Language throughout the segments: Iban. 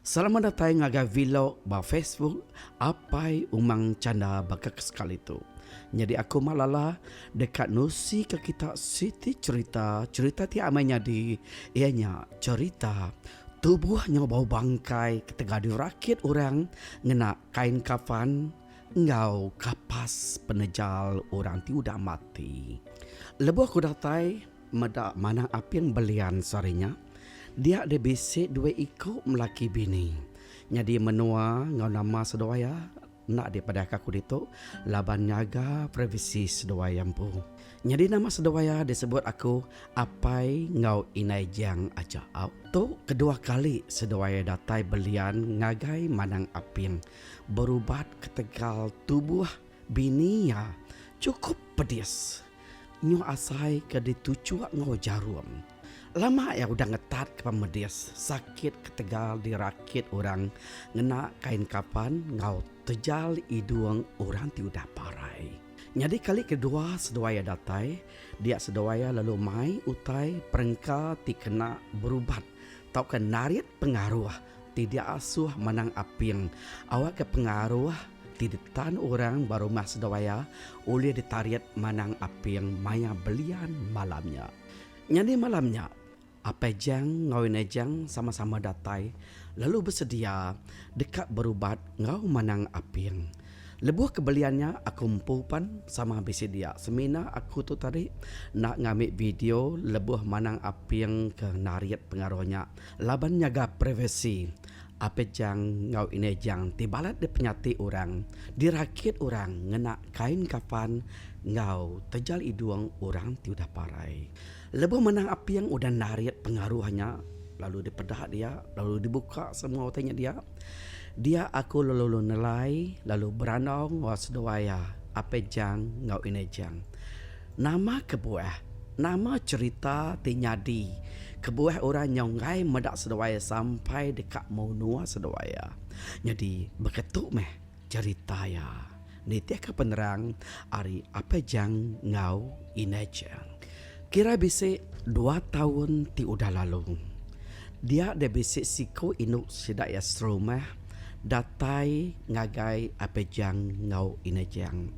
Selamat datai ngagai vlog ba Facebook Apai Umang Chanda baka ke sekali tu. Nyadi aku Malala deka nusi ke kita siti cherita, cherita ti amai nyadi iya nya cherita tubuh nyau bau bangkai ketegal dirakit orang ngena kain kafan enggau kapas penejal orang ti udah mati. Lebuh aku datai meda manah apin belian sehari nya, dia deh bisi dua iku melaki bini. Nyadi menua enggau nama seduai iya enda dipadahka aku ditu laban nyaga privasi seduai iya empu. Nyadi nama seduai iya disebut aku apai enggau indai Jang aja. Au tu kedua kali seduai iya datai belian ngagai Manang Aping berubat ketegal tubuh bini iya chukup pedis. Nyuh asai ke dituchuk enggau jarum. Lama iya udah ngetat ke pemedis sakit ketegal dirakit orang ngena kain kafan enggau tejal idung orang ti udah parai. Nyadi kali kedua seduai iya datai, dia seduai iya lalu mai utai perengka ti kena berubat tauka narit pengaruh ti diasuh Manang Aping awakka pengaruh ti ditan orang ba rumah seduai iya ulih ditarit Manang Aping maya belian malam nya. Nyadi malam nya, Apai Jang enggau Indai Jang sama-sama datai lalu besedia deka berubat enggau Manang Aping. Lebuh ke belian nya aku empu pan sama bisi dia semina aku tu tadi enda ngambi video lebuh Manang Aping ke narit pengaruh nya laban nyaga privasi Apai Jang enggau Indai Jang ti balat dipenyati orang dirakit orang ngena kain kafan enggau tejal idung orang ti udah parai. Lebuh Manang Aping udah narit pengaruh nya lalu dipeda dia lalu dibuka semua utai nya dia. Dia aku lalu nelai lalu berandau enggau seduai iya Apai Jang enggau Indai Jang. Nama kebuah, nama cherita ti nyadi kebuah orang nyau enggai meda seduai iya sampai deka munuh seduai iya. Nyadi beketu meh cherita iya nitihka penerang ari Apai Jang enggau Indai Jang. Kira bisi dua taun ti udah lalu, dia deh bisi siku indu sida iya serumah datai ngagai Apai Jang enggau Indai Jang.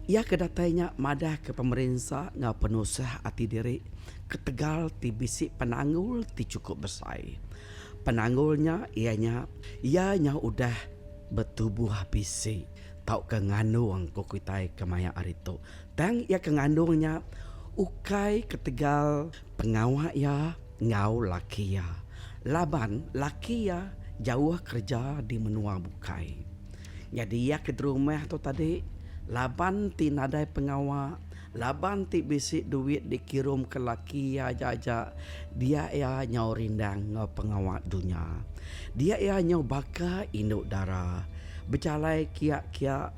Iya ke datai nya madahka pemerinsa enggau penusah ati diri ketegal ti bisi penanggul ti chukup besai. Penanggul nya iya nya, iya nyau udah betubuh bisi tauka ngandung ku kitai kemaya hari tu. Tang iya ke ngandung nya ukai ketegal pengawa iya enggau laki iya laban laki iya jauh kereja di menua bukai. Nyadi iya ke derumah tu tadi laban ti nadai pengawa laban ti bisi duit dikirum ke laki iya aja aja dia iya nyau rindang enggau pengawa dunya. Dia iya nyau baka indu dara bejalai kia kia.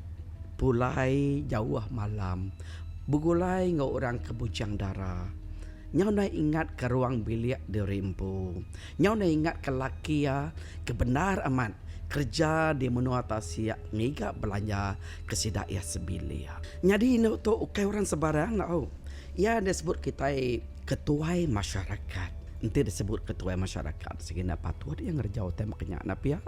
Pulai jauh malam begulai enggau orang ke bujang dara. Nyau ndai ingat ke ruang bilik diri empu. Nyau ndai ingat ke laki iya ke bendar amat kereja di menua tasik ngiga belanja ke sida iya sebilik. Nyadi indu tu ukai orang sebarang tau. Iya disebut kitai ketuai masyarakat. Enti disebut ketuai masyarakat sigi enda patut iya ngereja utai maka nya enda pia.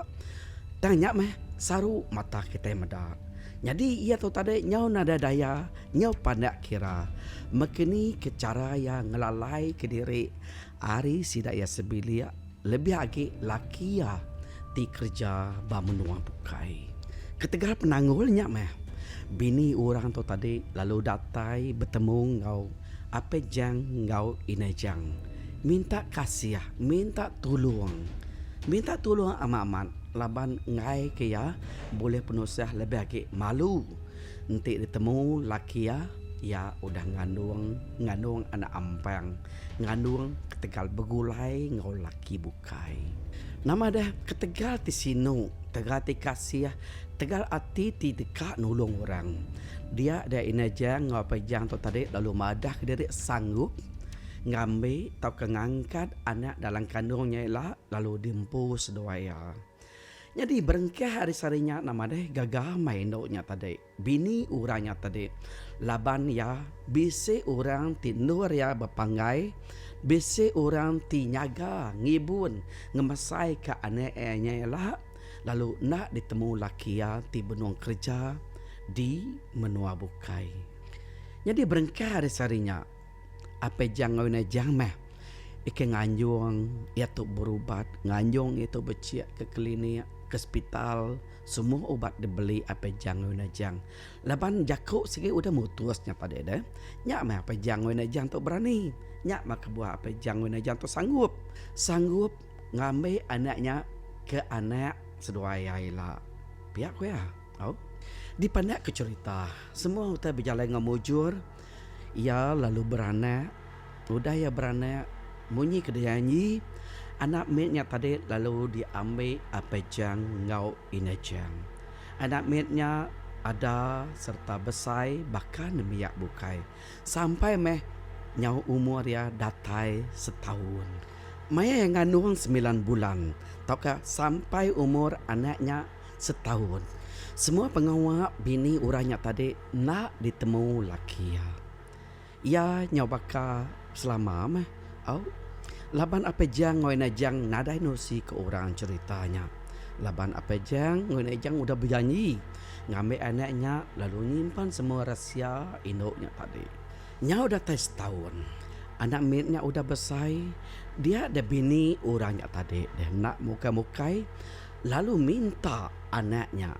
Tang nya meh saru mata kitai meda. Nyadi iya tu tadi nyau nadai daya, nyau pandak kira. Mekeni ke chara iya ngelalai kediri ari sida iya sebilik lebih agi laki iya ti kereja ba menua bukai. Ketegal penanggul nya meh bini orang tu tadi lalu datai betemu enggau Apai Jang enggau Indai Jang minta kasih, minta tulung. Minta tulung amat-amat laban enggai ke iya bulih penusah lebih agi malu enti ditemu laki iya, iya udah ngandung ngandung anak ampang ngandung ketegal begulai enggau laki bukai. Nama deh ketegal ti sinu, tegal ti kasih, tegal ati ti deka nulung orang. Dia deh Indai Jang enggau Apai Jang tu tadi lalu madah kediri sanggup. Ngambi tauka ngangkat anak dalam kandung nya ila lalu diempu seduai iya. Nyadi berengkah ari sehari nya nama deh gaga mai indu nya tadi, bini orang nya tadi laban iya bisi orang ti endur iya bepanggai Bisi orang ti nyaga, ngibun, ngemesaika anak iya nya ila lalu enda ditemu laki iya ti benung kereja di menua bukai. Nyadi berengkah ari sehari nya, Apai Jang enggau Indai Jang meh ika nganjung iya tu berubat, nganjung iya tu bechik ke klinik, ke sepital, semua ubat dibeli Apai Jang enggau Indai Jang. Laban jaku sigi udah mutus nya tadi deh. Nya meh Apai Jang enggau Indai Jang tu berani. Nya meh kebuah Apai Jang enggau Indai Jang tu sanggup. Sanggup ngambi anak nya ke anak seduai iya ila. Pia ku iya. Au. Dipandakka cherita, semua utai bejalai enggau mujur. Iya lalu beranak. Udah iya beranak, munyi ke dianyi, anak mit nya tadi lalu diambi Apai Jang enggau Indai Jang. Anak mit nya ada sereta besai baka nembiak bukai sampai meh nyau umur iya datai setaun. Maya iya ngandung semilan bulan tauka sampai umur anak nya setaun. Semua pengawa bini orang nya tadi enda ditemu laki iya. Iya nyau baka selama meh au laban Apai Jang enggau Indai Jang nadai nusi ke orang cherita nya. Laban Apai Jang enggau Indai Jang udah bejanji ngambi anak nya lalu nyimpan semua rahsia indu nya tadi. Nyau datai setaun, anak mit nya udah besai dia deh bini orang nya tadi deh enda mukai-mukai lalu minta anak nya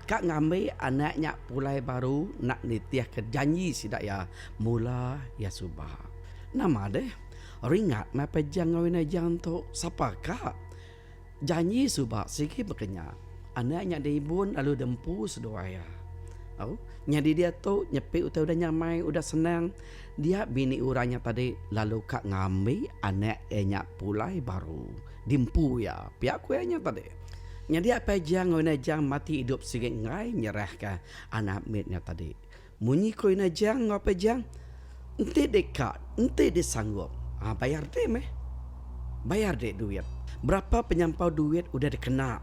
ka ngambi anak nya pulai baru enda nitihka janji sida iya mula iya suba. Nama deh ringat meh Apai Jang enggau Indai Jang tu sapa ka janji suba sigi baka nya anak nya diibun lalu diempu seduai iya. Au nyadi diatu nyepi utai udah nyamai udah senang dia bini orang nya tadi lalu ka ngambi anak iya nya pulai baru. Diempu iya, pia ku iya nya tadi. Nyadi Apai Jang enggau Indai Jang mati idup sigi enggai nyerahka anak mit nya tadi. Munyi ku Indai Jang enggau Apai Jang, enti dek ka, enti dek sanggup, ha bayar dek meh. Bayar dek duit. Berapa penyampau duit udah dikena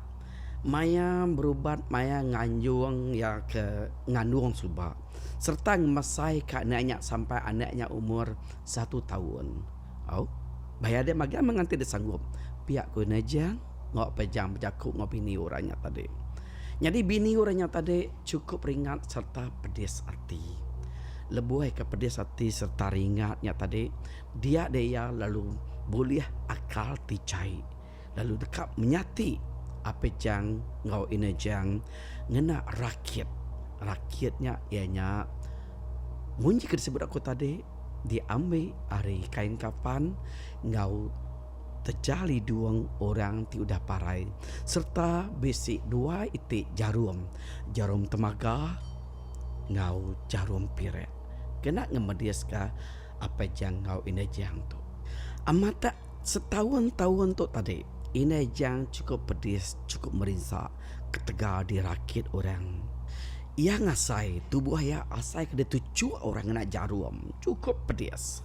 maya berubat maya nganjung iya ke ngandung suba sereta ngemesaika anak nya sampai anak nya umur satu taun. Au. Bayar dia magang meh nganti dia sanggup. Pia ku Indai Jang enggau Apai Jang bejaku enggau bini orang nya tadi. Nyadi bini orang nya tadi chukup ringat sereta pedis ati. Lebuh iya ke pedis ati sereta ringat nya tadi, dia deh iya lalu bulih akal ti jai lalu deka menyati Apai Jang enggau Indai Jang ngena rakit. Rakit nya iya nya munyi ke disebut aku tadi. Diambi ari kain kafan enggau tejal idung orang ti udah parai sereta bisi dua iti jarum, jarum temaga enggau jarum pirak kena ngemediska Apai Jang enggau Indai Jang tu. Amat tak setaun-taun tu tadi Indai Jang chukup pedis chukup merinsa ketegal dirakit orang. Iya ngasai tubuh iya asai ke dituchuk orang ngena jarum. Chukup pedis.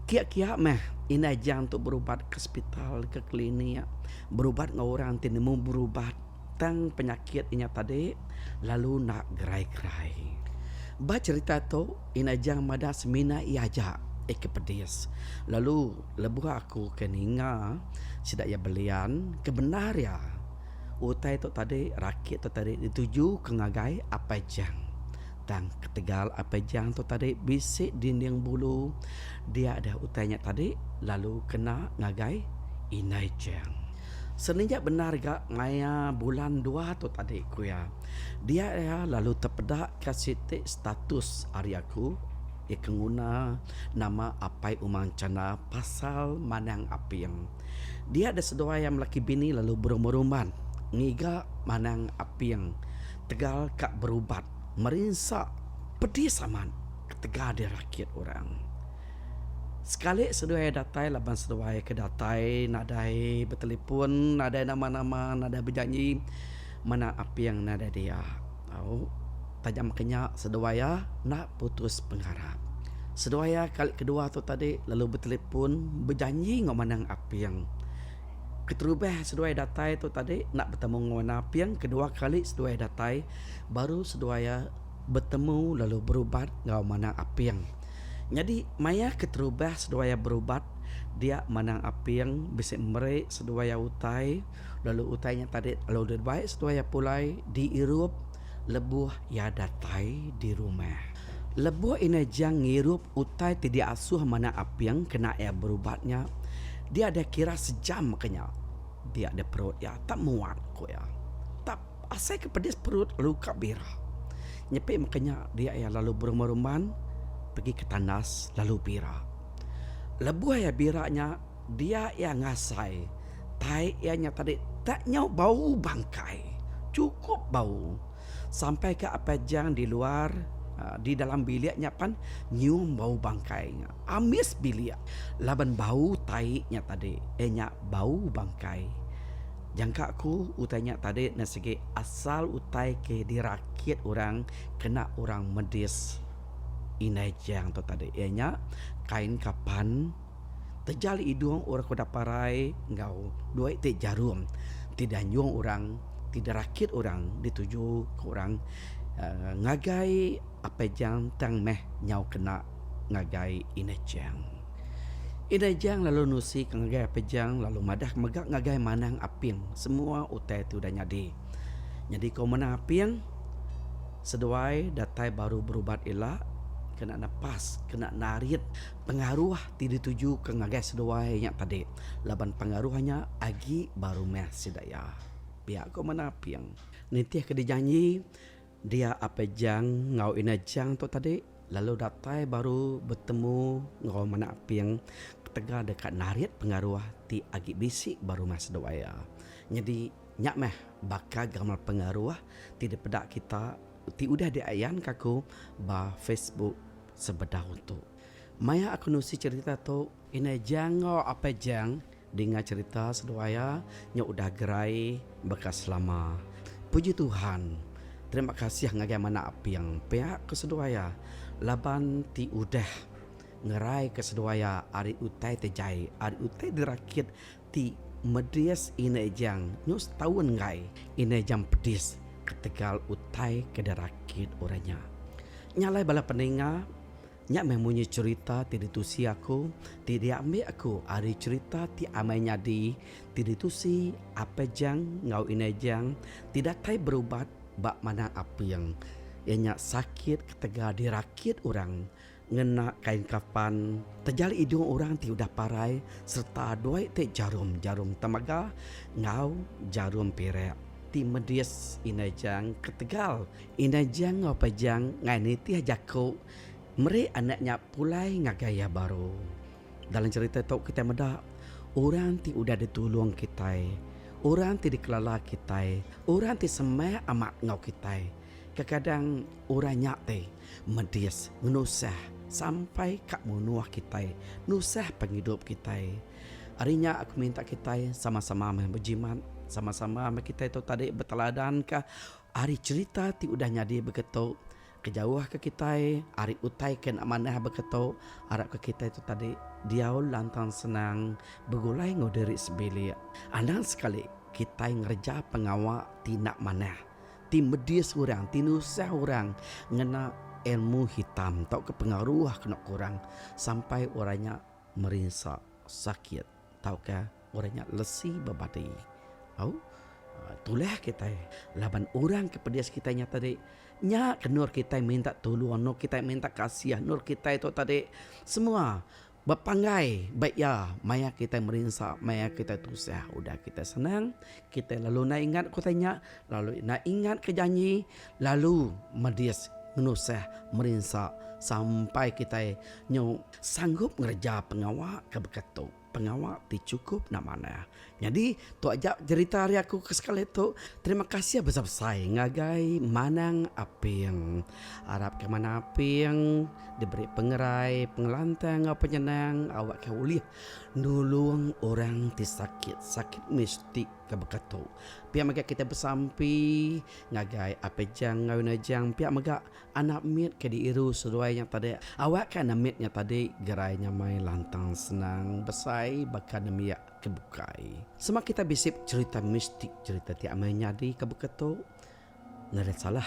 Kia-kia meh indai Jang tu berubat ke sepital ke klinik, berubat enggau orang ti nemu berubat tang penyakit inya tadi lalu enda gerai-gerai. Ba cherita tu indai Jang madah semina iya aja ke pedis lalu lebuh aku ke ninga sida iya belian ke bendar iya. Utai tu tadi, rakit tu tadi ditujuka ngagai Apai Jang. Tang ketegal Apai Jang tu tadi bisi dinding bulu, dia deh utai nya tadi lalu kena ngagai Indai Jang. Seninjak bendar ga maya bulan dua tu tadi ku iya, dia iya lalu tepeda ka siti status ari aku iya ke nguna nama Apai Umang Chanda pasal Manang Aping. Dia deh seduai iya melaki bini lalu berumban-rumban ngiga manang aping tegal ka berubat merinsa pedis amat ketegal dirakit orang. Sekali seduai iya datai laban seduai ke datai nadai betelipon nadai nama-nama nadai bejanji manang aping nadai dia. Au tajam ke nya seduai iya enda putus pengarap. Seduai iya kali kedua tu tadi lalu betelipon bejanji enggau Manang Aping. Keterubah seduai datai tu tadi enda betemu enggau Manang Aping, kedua kali seduai datai baru seduai iya betemu lalu berubat enggau Manang Aping. Nyadi maya keterubah seduai iya berubat. Dia Manang Aping bisi meri seduai iya utai lalu utai nya tadi lalu dibai seduai iya pulai diirup lebuh iya datai di rumah. Lebuh Indai Jang ngirup utai ti diasuh Manang Aping kena iya berubat nya, dia deh kira sejam ke nya dia deh perut iya tak muat ku iya. Tak asai ke pedis perut lalu ka bira. Nyepi meka nya dia iya lalu berumban-rumban pegi ke tandas lalu bira. Lebuh iya bira nya, dia iya ngasai tai iya nya tadi tak nyau bau bangkai. Chukup bau. Sampai ke Apai Jang di luar di dalam bilik nya pan nyium bau bangkai nya. Ambis bilik laban bau tai nya tadi iya nya bau bangkai. Jangka ku utai nya tadi ne sigi asal utai ke dirakit orang kena orang medis. Indai Jang tu tadi iya nya kain kapan tejal idung orang ke udah parai enggau dua iti jarum ti dianjung orang ti dirakit orang dituju ke orang uhh ngagai Apai Jang tang meh nyau kena ngagai Indai Jang. Indai Jang lalu nusi ke ngagai Apai Jang lalu madah mega ngagai Manang Aping semua utai ti udah nyadi. Nyadi ko Manang Aping. Seduai datai baru berubat ila kena nepas kena narit pengaruh ti ditujuka ngagai seduai nya tadi laban pengaruh nya agi ba rumah sida iya. Pia ko Menaping. Nitihka dijanji dia Apai Jang enggau Indai Jang tu tadi lalu datai baru betemu enggau Menaping ketegal deka narit pengaruh ti agi bisi ba rumah seduai iya. Nyadi. Nya meh baka gamal pengaruh ti dipeda kita ti udah diayanka aku ba Facebook sebedau tu. Maya aku nusi cherita tu, Indai Jang enggau Apai Jang dinga cherita seduai iya nya udah gerai baka selama. Puji Tuhan, terima kasih ngagai Manah Aping pia ke seduai iya laban ti udah ngeraika seduai iya ari utai ti jai, ari utai dirakit Ti medis indai jang nyu setaun enggai indai jang pedis ketegal utai ke dirakit orang nya. Nya alai bala peninga nya meh munyi cherita ti ditusi aku ti diambi aku ari cherita ti amai nyadi ti ditusi Apai Jang enggau Indai Jang ti datai berubat ba Manang Aping iya nya sakit ketegal dirakit orang Ngena kain kapan, tejal idung orang ti udah parai sereta dua iti jarum, jarum temaga enggau jarum pirak ti medis Indai Jang ketegal Indai Jang enggau Apai Jang ngai nitih jaku meri anak nya pulai ngagai iya baru. Dalam cherita tu kitai meda orang ti udah ditulung kitai, orang ti dikelala kitai, orang ti semak amat enggau kitai. Kekadang orang nya ti medis ngenusah sampai ka munuh kitai, nusah pengidup kitai. Ari nya aku minta kitai sama-sama meh bejimat, sama-sama meh kitai tu tadi beteladanka ari cherita ti udah nyadi begitu kejauhka kitai ari utai ke enda manah begitu arapka kitai tu tadi diau lantang senang begulai enggau diri sebilik. Anang sekali kitai ngereja pengawa ti enda manah. Ti medis orang, ti nusah orang ngena ilmu hitam tauka pengaruh kena kurang sampai orang nya merinsa, sakit tauka orang nya lesi bebadi. Au tulah kitai laban orang ke pedis kitai nya tadi nya ke endur kitai minta tulung, endur kitai minta kasih, endur kitai tu tadi semua Bepanggai ba iya maya kitai merinsa, maya kitai tusah. Udah kitai senang, kitai lalu enda ingat ke utai nya, lalu enda ingat ke janji, lalu medis, ngenusah, merinsa sampai kitai nyu sanggup ngereja pengawa ke baka tu, pengawa ti chukup enda manah. Nyadi, tu aja jerita ari aku ke sekali tu. Terima kasih besai-besai ngagai Manang Aping. Arap ke Manang Aping diberi pengerai, pengelantang enggau penyenang awakka ulih nulung orang ti sakit, sakit mistik ke baka tu. Pia mega kitai besampi ngagai Apai Jang enggau Indai Jang pia mega Anak mit ke diiru seduai nya tadi awakka anak mit nya tadi gerai nyamai lantang senang besai baka nembiak ke bukai. Sema kita bisi cherita mistik cherita ti amai nyadi ke baka tu nadai salah.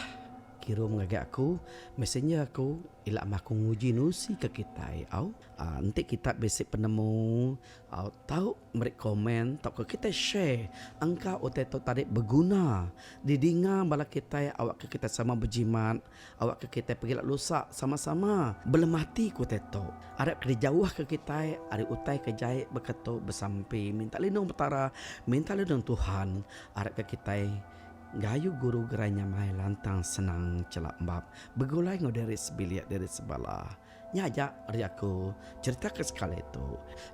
kirum ngagai aku messenger aku ila meh aku nguji nusi ke kitai au. Aa enti kita bisi penemu au tau meri komen tauka kitai share engka utai tu tadi beguna didinga bala kitai awakka kitai sama bejimat Awakka kitai pegila lusa sama-sama belemati ku utai tu. Arap ke dijauhka kitai ari utai ke jai baka tu besampi minta lindung Petara, minta lindung Tuhan. Arapka kitai gayu guru gerai nyamai lantang senang chelap embap begulai enggau diri sebilik diri sebala. Nya aja ari aku cherita ke sekali tu.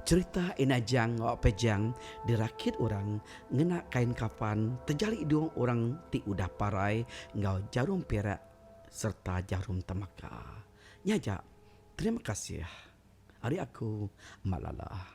Cherita Ina Jang enggau Apai Jang dirakit orang ngena kain kafan tejali idung orang ti udah parai enggau jarum pirak sereta jarum temaka. Nya aja. Terima kasih. Ari aku Malala.